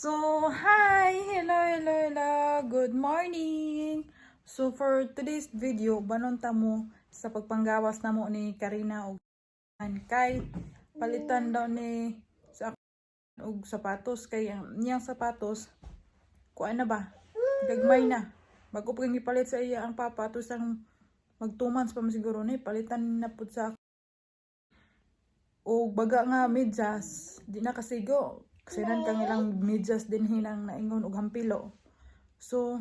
So, hi! Hello, hello, hello! Good morning! So, for today's video, banon ta mo sa pagpanggawas namo ni Karina og kay palitan daw ni sa og sapatos kay ang niyang sapatos kuan na ba, gagmay na. Bago pa gipalit sa iya ang papa tos ang mag 2 months pa man siguro ni palitan na pud sa og baga nga medyas, di na kasigo kasi nan kang ilang medyas din hinang naingon og hampilo. So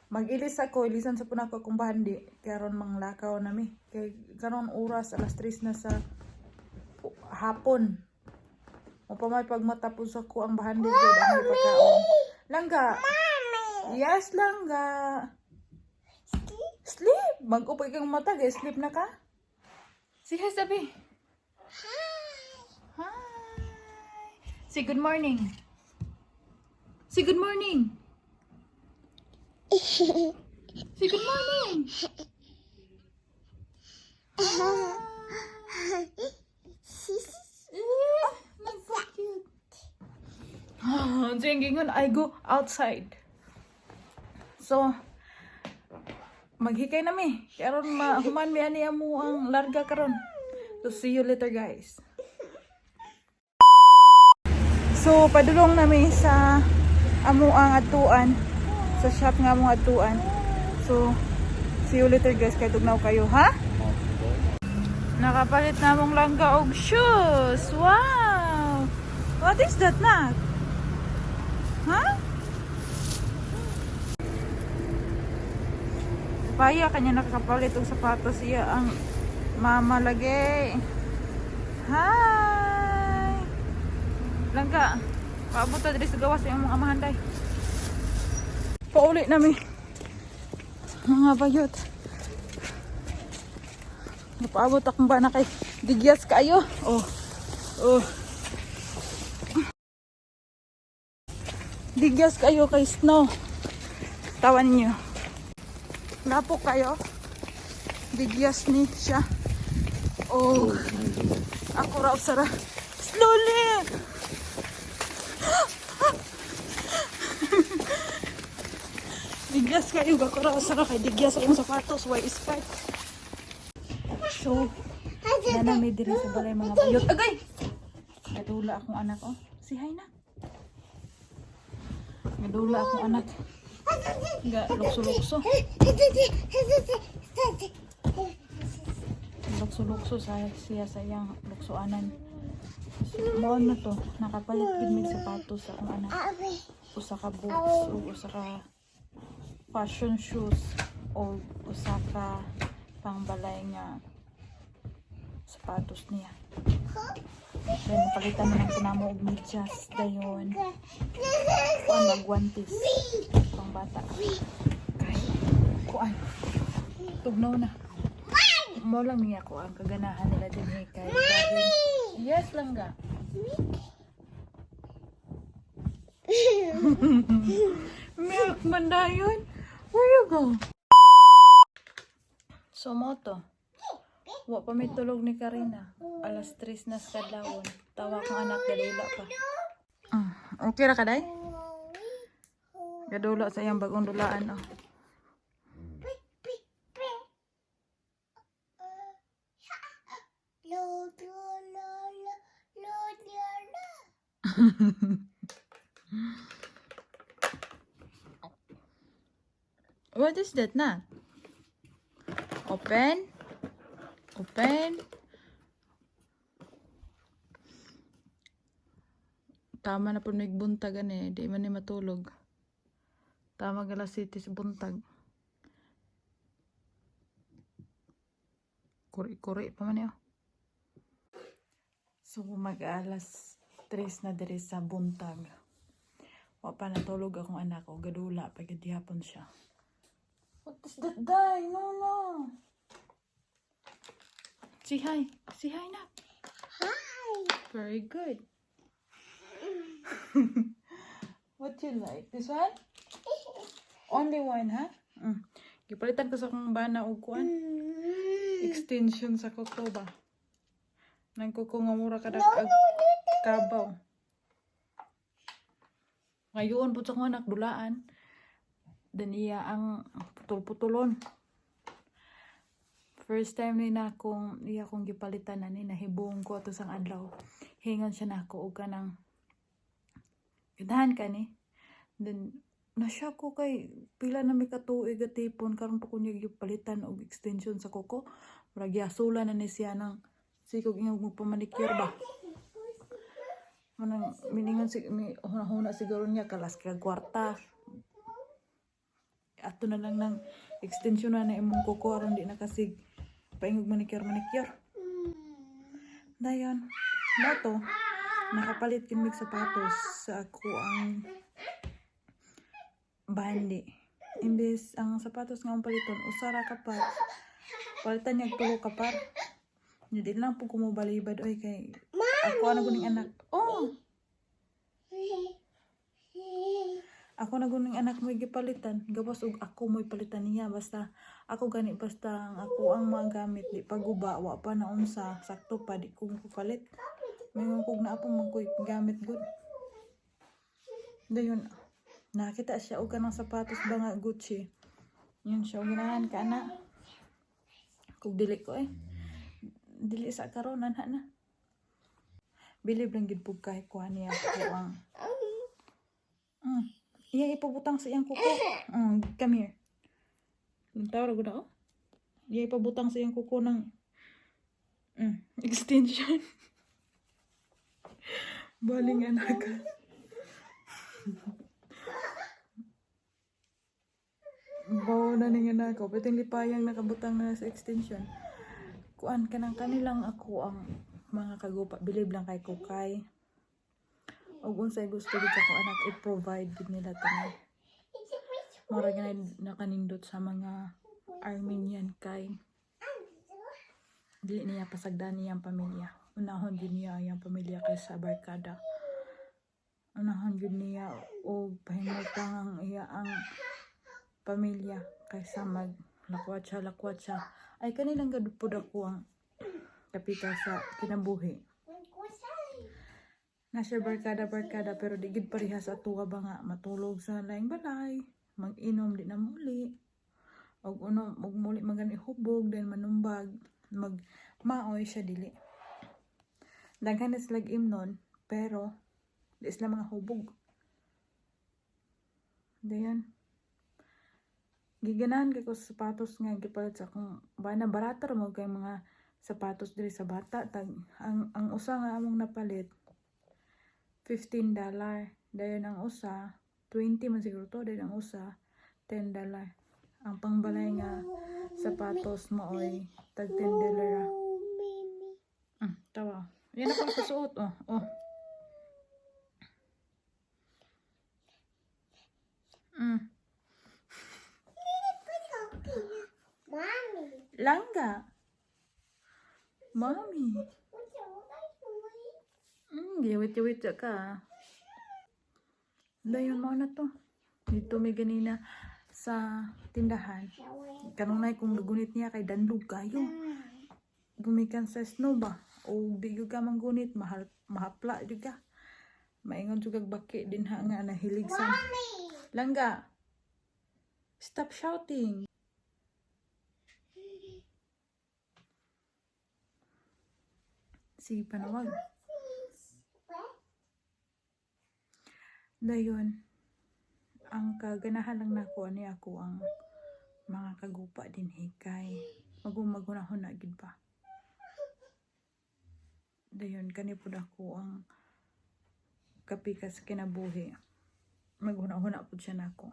mag-ilis ako, ilisan sa punako akong bahandi karon manglakaw nami kay karon oras alas 3 na sa hapon. O pa may pagmatapos ako ang bahandi gud ang pagkaon. Langga. Yes, langga. Sleep. Mag-upay kang mata, guys. Sleep na ka? Say hi, sabi. Hi. Say good morning. Say good morning. Say good morning. Hi. Nagpa-cute. Ah, gingon, I go outside. So, maghikay na mi. Karon mahuman mi ani amo ang larga karon. So, see you later, guys. So, padulong nami sa amo ang atuan sa shop nga among atuan. So, see you later, guys, kay tugnaw kayo, ha? Nakapalit na mong langga og shoes. Wow! What is that na? Ha? Paya kanya nakakapalit og sapatos iya ang mama lagi. Hi! Langga, paabot ta diri sa gawas sa imong amahan day. Pauli nami. Mga bayot. Napaabot akong bana kay digyas kayo. Oh. Oh. Digyas kayo kay snow. Tawan niyo. Lapok kayo. Digyas ni siya. Oh. Ako raw sara. Slowly. Digyas kayo. Ako raw sara kay digyas akong sapatos. Why is part? So, nanami diri sa balay, mga bayot. Agay! Gadula akong anak, oh. Si hi na. Gadula akong anak. Ga lukso-lukso. Lukso-lukso sa siya sa iyang luksoanan. So, mao na to. Nakapalit gid mig sapatos sa akong anak. Usa ka boots ug usa ka fashion shoes o usa ka pangbalay nga sapatos niya. Then palitan na lang ko namo og medyas dayon. Kuan magwantis pang bata. Kay kuan. Tugnaw na. Mo lang niya ko ang kaganahan nila din eh, kay Yes, langga. Milk man dayon. Where you go? So mo to. Wa pa may tulog ni Karina. Alas 3 na sa kadlawon. Tawa kong anak gadula pa. Okay ra ka day? Gadula sa iyang bagong dulaan oh. What is that na? Open. Open. Tama na po buntag ani, di man ni matulog. Tama gala city sa buntag. Kuri-kuri pa man niya. So mag alas 3 na diri sa buntag. Wa pa natulog akong anak ko, gadula pa gid hapon siya. What is that day? No, no. Say hi. Say hi na. Hi. Very good. What you like? This one? Only one, ha? Gipalitan ko sa akong bana og kuan. Extension sa kuko ba? Nang kuko nga mura kadag ag kabaw. Ngayon pud sa akong anak dulaan. Then iya ang putol-putulon. First time ni na akong iya akong gipalitan ani, nahibong ko ato sang adlaw. Hingan siya nako og kanang ganahan ka ni. Then na-shock ko kay pila na mi ka tuig tipon, karon pa ko niya gipalitan og extension sa kuko. Murag giasula na ni siya ng sikog ingog magpamanicure ba. Manang miningon si mi huna-huna siguro niya kalas kag kwarta. Ato na lang ng extension na na imong kuko aron di na kasig paingog manicure manicure. Dayon, mao to, nakapalit kin mig sapatos sa ako ang bandi. Imbes ang sapatos nga akong paliton usa ra ka par, palitan niya og tulo ka par. Nya di lang pud ko mobalibad oy, kay ako ana guning anak. Oh, ako na guning anak mo'y gipalitan. Gawas og ako mo'y palitan niya. Basta ako gani, basta ang ako ang mga gamit di paguba, wa pa na unsa, sakto pa, di ko kapalit. Mingon kog naa pa man ko'y gamit gud. Dayon nakita siya og kanang sapatos ba nga Gucci. Yun siya, og ganahan ka na. Kug dili ko eh. Dili sa karon anha na. Bilib lang gid pud kay kuha niya ako ang Iyang ipabutang sa iyang kuko. Come here. Tawa ra gud ako. Iyang ipabutang sa iyang kuko ng extension. Baling anak. Bawo na ning anak ko. Pwedeng lipayang nakabutang na sa extension. Kuan kanang kanilang ako ang mga kagupa. Bilib lang kay kukay. Og unsay gusto gid sa ko anak, i-provide gid nila tanan. Mura ganay nakanindot sa mga Armenian kay dili niya pasagdan niyang pamilya. Unahon gid niya ang pamilya kaysa barkada. Unahon gid niya og pahimutang ang iya ang pamilya kaysa mag lakwatsa lakwatsa. Ay, kanilang gud pud ako ang kapita sa kinabuhi. Na siya barkada barkada, pero di gid parehas ato ba nga matulog sa laing balay, mag-inom di na muli. Og uno og muli man gani hubog, then manumbag, mag maoy siya dili. Daghan na sila imnon, pero di sila mga hubog. Dayon. Giganahan kay ko sa sapatos nga gipalit sa akong bana. Barata ra mo kay mga sapatos diri sa bata. Tag ang usa nga among napalit, $15. Dayon ang usa, 20 man siguro to, dayon ang usa, $10. Ang pangbalay nga sapatos maoy tag $10 ra. Tawa. Yan ako nakasuot. Oh. Mommy. Langga. Mommy. Giwit-giwit ka. Dayon mo na to. Dito may ganina sa tindahan. Kanunay kung gagunit niya kay dandog kayo. Gumikan sa snow ba? O di gyud ka manggunit, mahal, mahapla jud ka. Maingon jud kag baki din ha nga nahilig sa Langga. Stop shouting. Sige, panawag. Dayon, ang kaganahan lang nako ani ako ang mga kagupa din hikay. Magumaguna-huna gid ba. Dayon kani pud ako ang kapika sa kinabuhi. Maghuna-huna pud siya nako.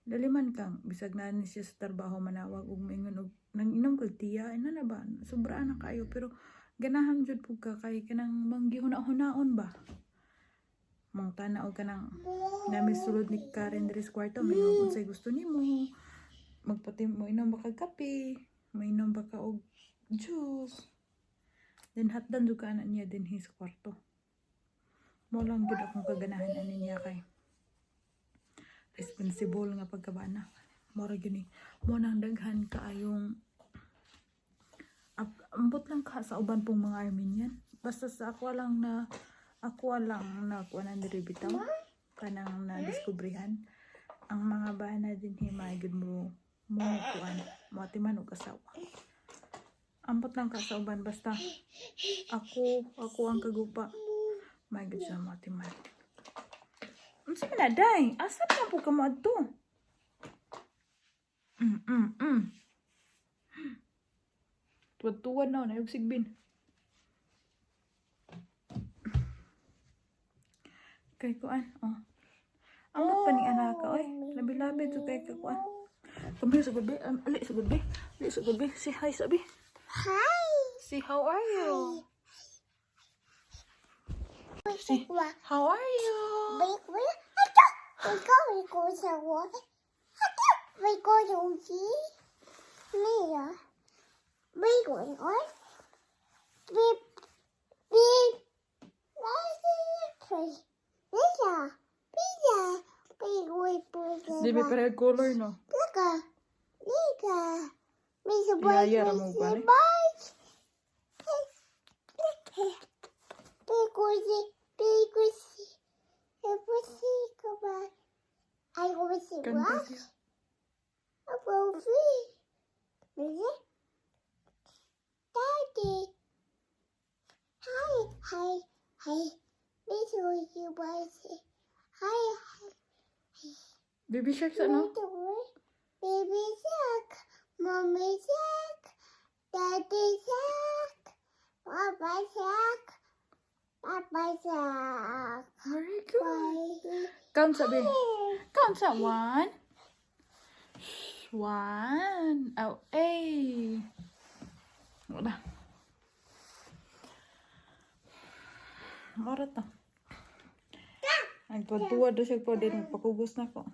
Dali man kang bisag na ni siya sa trabaho manawag ug maingon og nang inom kag tiya ina na ba, sobra na kayo, pero ganahan jud pud ka kay kanang manggihuna-hunaon ba. Mangtana og kanang nami sulod ni Karen diri sa kwarto, may unsay gusto nimo, magpati mo inom ba kag kape, mainom ba ka og juice, then hatdan jud ka ana niya dinhi sa kwarto. Mo lang gud akong kaganahan ani niya kay responsible nga pagkabana. Mora gyud ni mo nang daghan kaayong ambot lang ka sa uban pong mga Armenian. Basta sa ako lang na kuan diri bitaw. Kanang na-diskubrihan. Ang mga bana dinhi may gud mo kuan, mo atiman og asawa. Ambot lang ka sa uban, basta ako ang kagupa. May gud siya mo atiman. Unsa man na, day? Asa man po ka mo adto? Tuwad-tuwad na, nayog sigbin. Kay kuan, oh. Amot pa ni anak oy. Labi-labi to kay ka kuan. Come here sa gabi. Ali sa gabi. Ali sa gabi. Say hi, sabi. Hi. Say, how are you? Say, how are you? 我告一个小我，没个手机，没有，没个我，没没，那是可以，没有，没有，没我不 Di ba pareho color, no? 那个，那个，没什么， Yaya ra mo ba, 没 ni? 没关系，没关系，不是个吧？哎，我喜 Kanta 欢， siya. 我不是，你daddy，嗨嗨嗨，你说喜欢谁？嗨嗨。 Baby Shark sa ano? Baby shark, mommy shark, daddy shark, papa shark, papa shark. Very good. Bye. Count, sabi. Count sa one. One. Oh, ay. Wala. Mora to. Nagtuwad-tuwad do siya po din. Magpakugos na ko.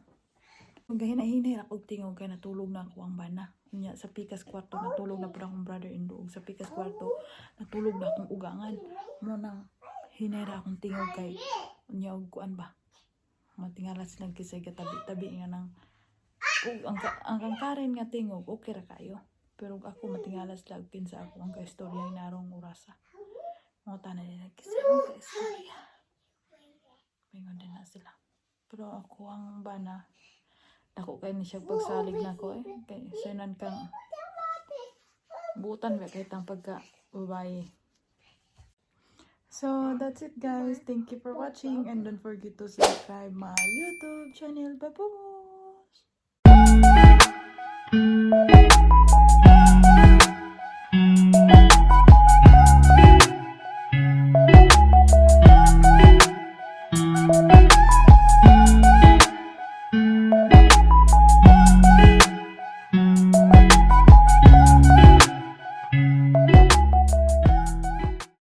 Magahina-hinay ra kog tingog kay natulog na ako ang bana. Unya sa pikas kwarto natulog na pud akong brother-in-law. Ug sa pikas kwarto natulog na akong ugangan. Mo nang hinay ra akong tingog kay unya og kuan ba. Matingala silang kisay katabi-tabi nga nang ug ang kangkaren nga tingog okay ra kayo. Pero ug ako matingala sila og kinsa ako ang kaistorya narong orasa. Mo tanan nila kisay ang kaistorya. Mingon din na sila. Pero ako ang bana, dako kay ni siya pagsalig nako eh. Kay sunan kang butan ba kay tang pagka babae. So that's it, guys. Thank you for watching and don't forget to subscribe my YouTube channel. Bye bye.